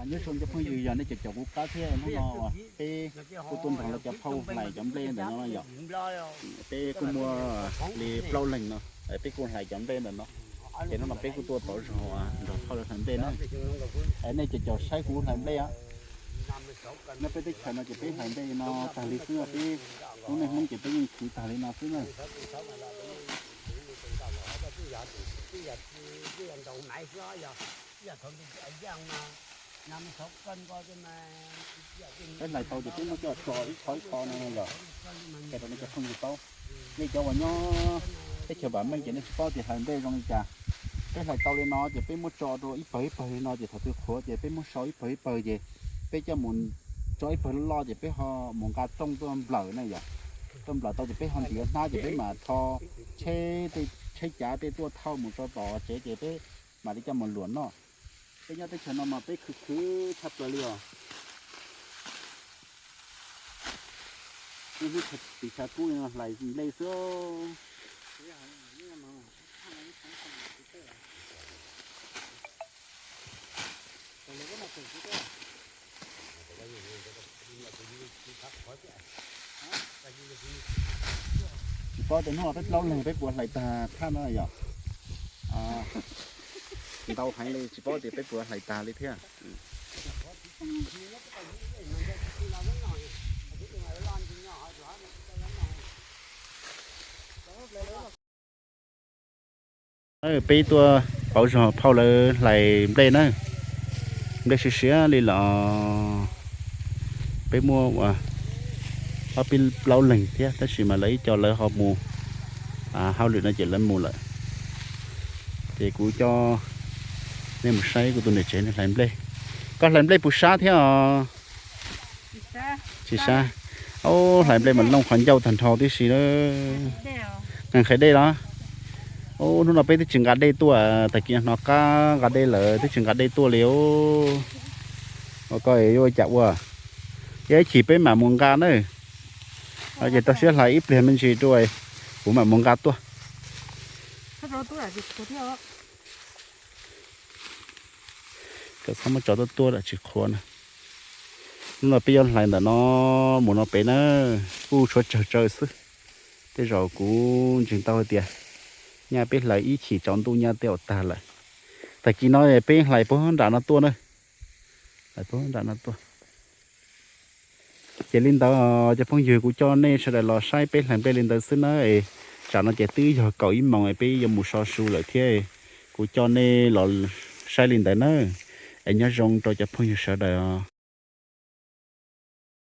Nyob zoo cov phooj ywg, yog nej cov caum kuv qab thiab, hnub no peb kuj tuaj nrog lawv cov phauj hlais cov nplej ntawm no yom. Peb kuj muaj li plaub leeg no, peb kuj hlais cov nplej ntawm no. Ces hnub no peb kuj tuaj pauv zog nrog phauj lawv hlais nplej na. Nej cov caum saib kuv hlais nplej os. Nyob peb teb chaws no ces peb hlais nplej no tag li xwb, peb lub neej Hmoob ces peb yeej khwv tag li no xwb na. Peb hlais tau ces peb muab coj tso ib qho ib qho no yom, ces rau nej cov phooj ywg paub. Nej cov uas nyob teb chaws vam meej ces nej tsis paub tias hlais nplej zoo li cas. Peb hlais tau li no ces peb muab tso rau ib pawg ib pawg li no ces thaum twg qhuav ces peb muab sau ib pawg ib pawg ces peb coj mus tso ib pawg loj loj ces peb ho mus nqa rooj tuaj nplawm na yom. Tuaj nplawm tau ces peb ho ntiav hnab ces peb mam rho tsheb, tsheb cav tej tuaj thauj mus rau tom tsev ces peb mam li coj mus luam noj. Peb nyob teb chaws no mas peb khwv khwv tshaj plaws li os. Hnub tim tshav kub no hlais nplej xwb. Tsis paub tias hnub no peb plaub leeg peb puas hlais tag thaj no yom. Ntau heev li tsis paub tias peb puas hlais tag li thiab. Peb tuaj pauv zog phauj lawv hlais nplej na. Nplej siav siav li los peb muaj ob peb plaub leeg thiab tab sis mas lawv ib co lawv ho mus hauj lwm no ces lawv mus lawm. Ces kuv coj nej mus saib kuv tus niam tsev nws hlais nplej. Koj hlais nplej puas sab thiab os? Tsis sab. Ub, hlais nplej mas looj qhov ncauj tag nrho tib si na. Nqhis dej los? Ub, hnub no peb twb tsis nqa dej tuaj, tag kis hnov qab nqa dej lawm twb tsis nqa dej tuaj li os. Ua koj yuav ua cas ua? Yog ib chim peb mam mus nqa na. Ces rau siab hlais ib pliag me ntsis dua, kuv mam mus nqa tuaj. Koj txhob muab tso tuaj tuaj lawm tsis qhuav na. Hnub no peb yuav hlais ntawm no mus no pem na, kuj tshuav tsawg tsawg xwb. Tej zaum kuv ntseeg tau hais tias nyaj peb hlais ib chim tsaus ntuj nyaj tej zaum tag lawm. Tag kis no peb hlais puag nram no tuaj na. Hlais puag nram no tuaj. Ces li ntawd cov phooj ywg, kuv coj nej sawv daws los saib peb hlais nplej li ntawd xwb na. Es tsam no ces twb yog kaum ib moos es peb yuav mus so su lawm thiab. Kuv coj nej los saib li ntawd na. Es nyob zoo rau cov phooj ywg sawv daws.